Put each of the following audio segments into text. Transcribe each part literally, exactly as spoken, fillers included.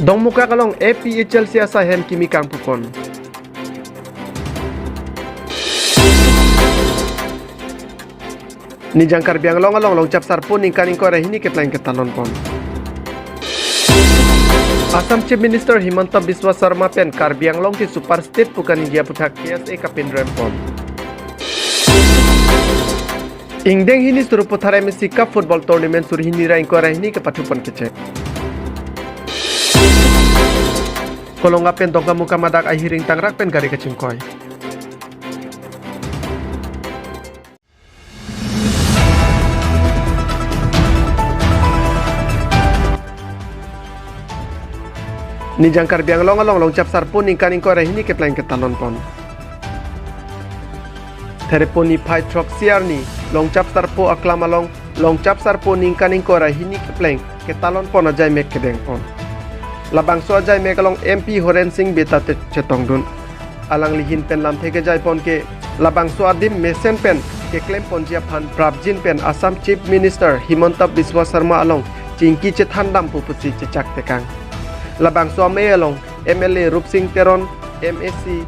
Dongmukak along A P H L C asai hem kimi kangpupon. Nijang Karbi Anglong along Longchap Sarpo ningkan ingkoi ra hini kepleng ketalonpon. Assam Chief Minister Himanta Biswa Sarma pen Karbi Anglong ke super state pu kaningje aputhak K S A kapinrempon. Ingdeng hini Sarupathar M S C Cup Football Tournament suri hini ra ingkoi ra hini kepathupon kecheng. Kolonga pen Dongkamukam adak ahiring tangrak pen gari kachingkoi. Nijang Karbi Anglong along Longchap Sarpo ningkan ingkoi ra hini kepleng ketalonpon. Therepon niphai throksi arni Longchap Sarpo aklam along Longchap Sarpo ningkan ingkoi ra hini kepleng ketalonpon ajai mek kedengpon. Labangso ajai mek along M P Horen Sing Bey ta te- chetongdun. Alangli ahin pen lamthe kejaipon ke labangso adim mesen pen keklemponji aphan prapjin pen Assam Chief Minister Himanta Biswa Sarma along chingki chethandam pu pusi chechak tekang. Labangso amei along M L A Rupsing Teron, M A C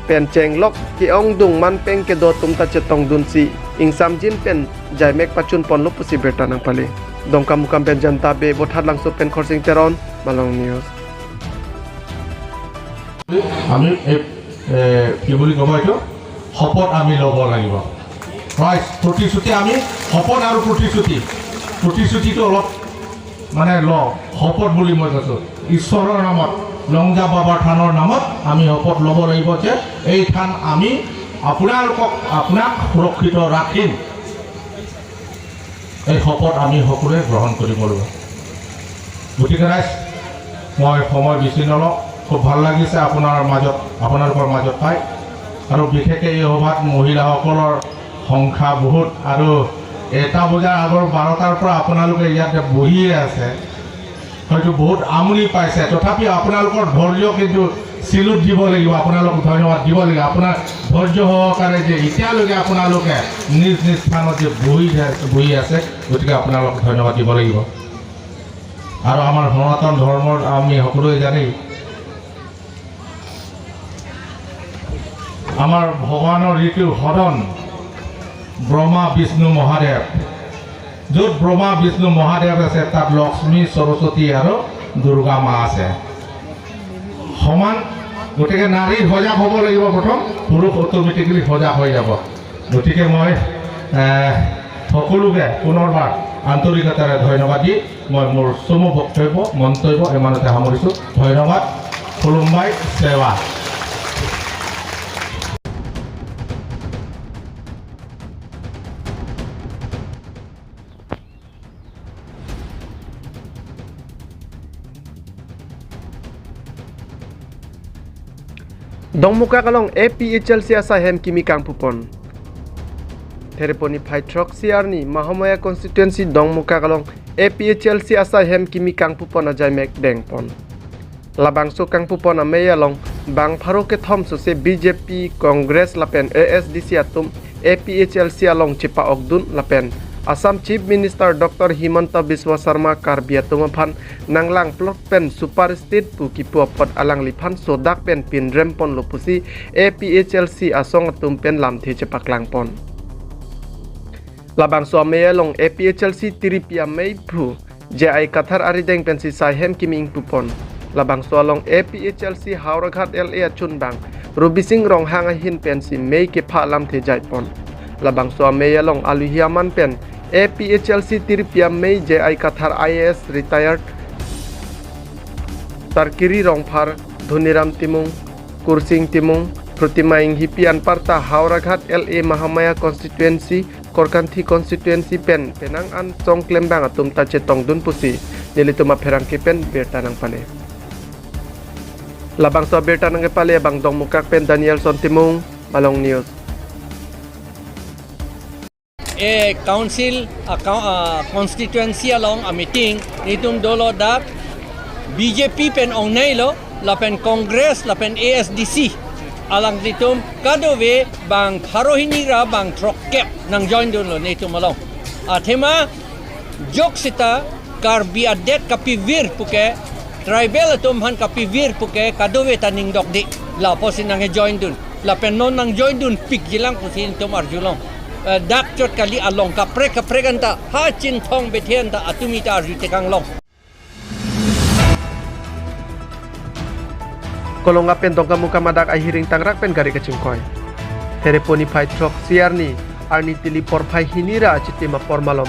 pen chenglok ke-ongdung manpeng kedo atum ta chetongdunsi ingsamjin pen jaimek pachunponlo pusi birta nangpale. Dongkamukam pen Janta Bey, Vothatlangso pen Khorsing Teron, Malong News. আমি এই, এ, কি বুলি ক'ব এইটো, শপত আমি ল'ব লাগিব। ৰাইজ, প্ৰতিশ্ৰুতি আমি, শপত আৰু প্ৰতিশ্ৰুতি, প্ৰতিশ্ৰুতিটো অলপ মানে ল, শপত বুলি মই কৈছোঁ। ঈশ্বৰৰ নামত, লংজা বাবাৰ থানৰ নামত আমি শপত ল'ব লাগিব যে এই থান আমি আপোনালোকক, আপোনাক সুৰক্ষিত ৰাখিম। এই শপত আমি সকলোৱে গ্ৰহণ কৰিব লাগিব। গতিকে ৰাইজ, মই সময় বেছি নলওঁ, খুব ভাল লাগিছে আপোনাৰ মাজত, আপোনালোকৰ মাজত পাই। আৰু বিশেষকৈ এই সভাত মহিলাসকলৰ সংখ্যা বহুত, আৰু এটা বজাৰ আগৰ বাৰটাৰ পৰা আপোনালোকে ইয়াতে বহিয়ে আছে। হয়তো বহুত আমনি পাইছে, তথাপিও আপোনালোকৰ ধৈৰ্য কিন্তু চিলুট দিব লাগিব, আপোনালোকক ধন্যবাদ দিব লাগিব। আপোনাৰ ধৈৰ্য সহকাৰে যে এতিয়ালৈকে আপোনালোকে নিজ নিজ স্থানত যে বহি থা- বহি আছে, গতিকে আপোনালোকক ধন্যবাদ দিব লাগিব। আৰু আমাৰ সনাতন ধৰ্মৰ আমি সকলোৱে জানেই, আমাৰ ভগৱানৰ যিটো সদন ব্ৰহ্মা বিষ্ণু মহাদেৱ, য'ত ব্ৰহ্মা বিষ্ণু মহাদেৱ আছে, তাত লক্ষ্মী, সৰস্বতী আৰু দুৰ্গা মা আছে। সমান, গতিকে নাৰী সজাগ হ'ব লাগিব প্ৰথম, পুৰুষ অট'মেটিকেলি সজাগ হৈ যাব। গতিকে মই, এ, সকলোকে পুনৰবাৰ আন্তৰিকতাৰে ধন্যবাদ দি মই মোৰ চমু বক্তব্য, মন্তব্য ইমানতে সামৰিছোঁ। ধন্যবাদ। খুলুমবাই। সেৱা। Dongmukak along A P H L C asai hem kimi kangpupon. Therepon niphai throksi arni Mahamaya constituency Dongmukak along A P H L C asai hem kimi kangpupon ajai mek dengpon. Labangso kangpupon amei along bang pharo kethom sose B J P, Congress lapen A S D C atum A P H L C along chepa-okdun lapen Assam Chief Minister Doctor Himanta Biswa Sarma Karbi atum aphan nanglang plot pen super state pu kipu apot alangliphan sodak pen pinremponlo pusi A P H L C asong atum pen lamthe chepaklangpon. Labangso amei along A P H L C tiripi amei phu J I Kathar arideng pensi sai hem kimi ingpupon. Labangso along A P H L C Howraghat L A achunbang Robising Ronghang ahin pensi mei kepha lamthe jaipon. Labangso amei along aluhi aman pen A P H L C tiripi amei J I Kathar I A S retired, Tarkiri Rongphar, Dhoniram Timung, Kursing Timung, Protima Inghipi anparta Howraghat L A Mahamaya constituency, Korkanthi constituency pen penang an song klembang atum ta chetongdun pusi nelitum apherangke pen birta nangpale. Labangso abirta nangkepale abang Dongmukak pen Danielson Timung, Malong News. E council, a, co- a, constituency along a meeting nelitum dolo, dak B J P pen ongneilo, lapen Congress, lapen A S D C. Alanglitum kadokave bang pharo hini ra bang throkkep nang joindunlo nelitum along. Athema jok seta Karbi adet kapivir puke Tribal atum aphan kapivir puke kadokave ta ning dokde. Lapusi nangke join dun. Lapen non nang join dunpikji lang pusi nelitum arjulong. Eh, dak chot kali, along kaprek kaprek anta, ha Chinthong Bethel anta atum ita arju tekang long. Kolonga pen Dongkamukam adak ahir ingtangrak pen gari kachingkoi. Thereponi phai throksi arni, arni tili porphai hini ra achitim apor malom,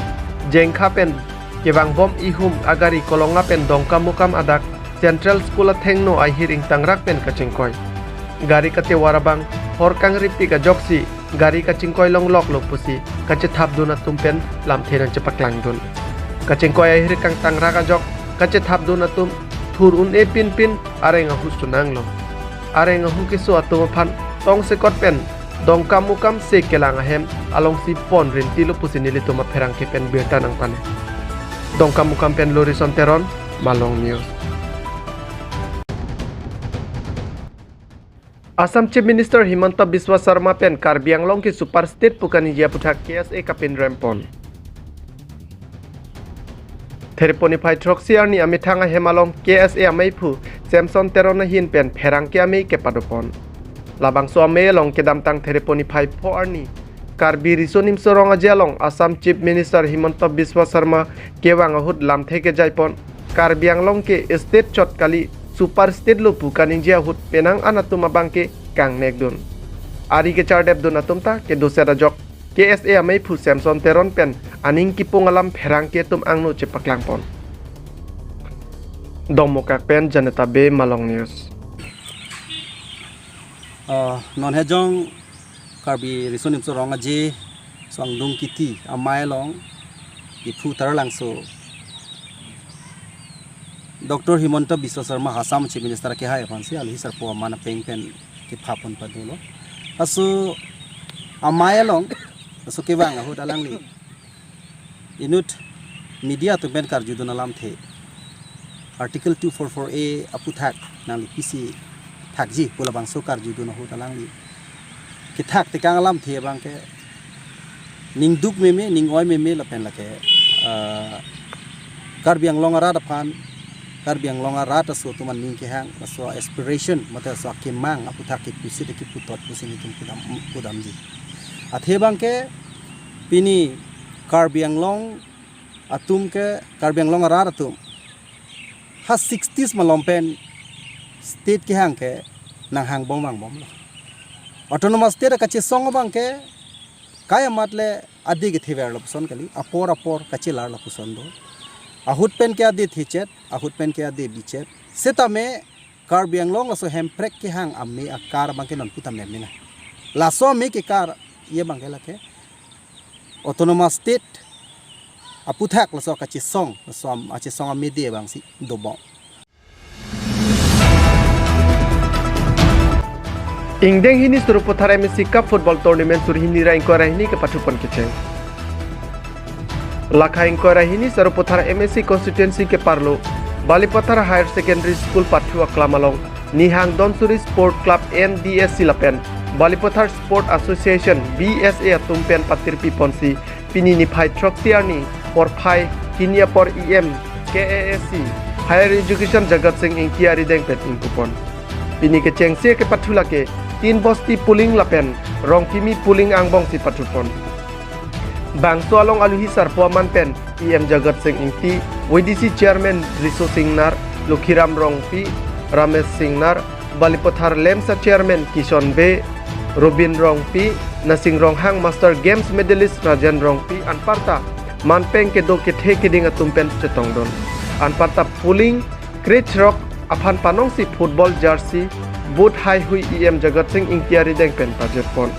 Jengkha pen kevangbom ihum agari Kolonga pen Dongkamukam adak Central School athengno ahir ingtangrak pen kachingkoi. Gari katevar abang hor kangripik ajoksi gari kachingkoi longloklo pusi kachethapdun atum pen lamthe nangchepaklangdun. Kachingkoi ahir kangtangrak ajok kachethapdun atum thur un-e pinpin areng ahu sunanglo. Areng ahu keso atum aphan tongsekot pen Dongkamukam se kelang ahem alongsi pon rintilo pusi nelitum apherangke pen birta nangpale. Dongkamukam pen Lorison Teron, Malong News. Assam Chief Minister Himanta Biswa Sarma pen Karbi Anglong ke super state pu kaningje aputhak K S A kapinrempon. Thereponi phai throksi arni amethang ahem along K S A ameiphu Samson Teron ahin pen pherangke amei kepadopon. Labangso amei along kedamtang Thereponi phai pho arni Karbi Riso Nimso Rong Aje along Assam Chief Minister Himanta Biswa Sarma kevang ahut lamthe kejaipon, Karbi Anglong ke state chot kali, super state lo pu kaningje ahut penang an atum abangke kangnekdun. Ari kechardepdun atum ta kedoset ajok K S A ameiphu Samson Teron pen aning kipung alam pherangke atum angno chepaklangpon. Dongmukak pen Janeta Bey, Malong News. Ah, non hejong Karbi Riso Nimso Rong Aje, Suangdung Kithi amei along, iphu Taralangso Doctor Himanta Biswa Sarma, Assam Chief Minister kehai aphansi aluhi sarpo aman apeng pen kephapon padolo. Laso amei along, laso kevang ahut alangli inut media atum pen karjudun alamthe, Article two four four A aputhak nangli pisi thakji pu labangso karjudun ahut alangli kethak tekang alamthe abangke ningduk meme, ning-oi meme lapen lake, ah, Karbi Anglong arat aphan, Karbi Anglong arat aso atum aning kehang, laso aspiration, mate laso akemang aputhak kepusi de keputot pusi nelitum pudam, pudamji. Athe abangke pini Karbi Anglong atum ke, Karbi Anglong arat atum ha sixties malom pen state kehang ke nanghangbom vangbomlo. Autonomous state kachesong abangke kai amat le adi ketheverlo puson kali, apor apor kachelarlo puson do. Ahut pen ke adi thechet, ahut pen ke adi bichet. Setame Karbi Anglong laso Hemprek kehang amei akar abangke non putam nemnina. Laso amei kekar ye abangke lake Autonomous State aputhak laso kachesong, laso am-, achesong amei de abangsi dobom. Ingdeng hini Sarupathar M A C Cup Football Tournament suri hini ra ingkoi ra hini kepathupon kecheng. Lakha ingkoi ra hini Sarupathar M A C constituency keparlo Balipathar Higher Secondary School pathu aklam along Nihang Donsuri Sport Club N D S C lapen Balipathar Sport Association B S A atum pen patirpi ponsi pini niphai throksi arni porphai hini apor E M K A A C Higher Education Jagat Sing Ingti arideng pen ingpupon. Pini kechengsi kepathu lake Tin Bosti Pulling lapen Rongkimi Pulling angbongsi pathupon. Bangso along aluhi sarpo aman pen E M Jagat Sing Ingti, V D C Chairman Riso Singnar, Lokhiram Rongpi, Ramesh Singnar, Balipathar LAMSA Chairman Kishon Bey, Robin Rongpi, Nasing Ronghang Master Games Medalist Rajen Rongpi anparta manpeng kedo kethe keding atum pen chetongdun. Anparta Pulling, Krechrok aphan panongsi football jersey, boot haihui E M Jagat Sing Ingti arideng pen pajirpon.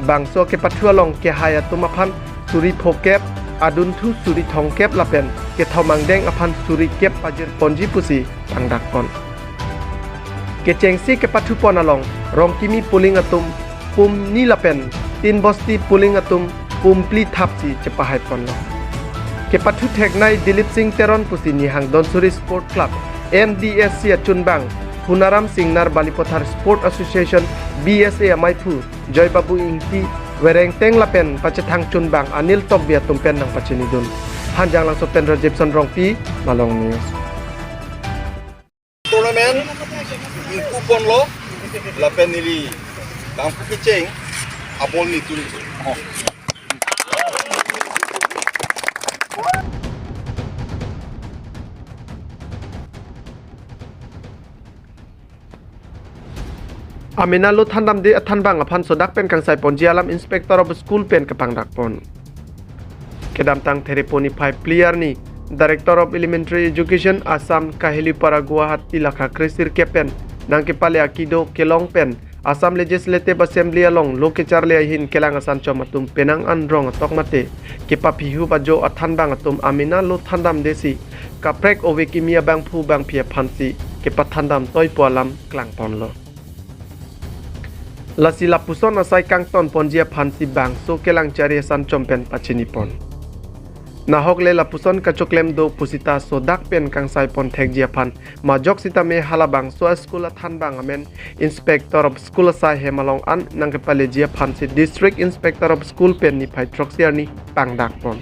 Bangso kepathu along kehai atum aphan suri phokep, adunthu suri thomkep lapen kethom angdeng aphan suri kep pajirponji pusi pangdakpon. Kechengsi kepathupon along Rongkimi Pulling atum pum ni lapen Tin Bosti Pulling atum pum phli thapsi chepahaiponlo. Kepathu theknei Dilip Sing Teron pusi Nihang Donsuri Sport Club N D S C achunbang, Hunaram Singnar Balipathar Sport Association B S A amaiphu Joy Babu Ingti, Werengteng lapen pachethang chunbang Anil Tokbi atum pen nangpachinidun. Hanjanglangso pen Rajibson Rongpi, Malong News. Men ingku ponlo lapen neli kangpu kecheng abol ni tuli. Amena lo thandamde athanbang aphan sodak pen kangsai ponji alam Inspector of School pen kepangdak pon. Kedamtang Thereponi phai phli arni Director of Elementary Education Assam Kahelipara Guwahati lakha kre sirkep pen nangkepale akido kelong pen Assam Legislative Assembly along lo kecharli ahin kelang asanchom atum penang an rong atok mate kepaphihup ajo athanbang atum amena lo thandamde si kaprek ove kimi abangphu bangphi aphansi kepathandam toipo alam klang ponlo. Lasi lapuson asai kangton ponji aphansi bangso kelang chari asanchom pen pachini pon. Nahok le lapuson kachoklem do pusita sodak pen kangsai pon thekji aphan majok sitame halabangso a-school athanbang amen Inspector of School asai hem along an nangkepaleji aphansi District Inspector of School pen niphai throksi arni pangdak pon.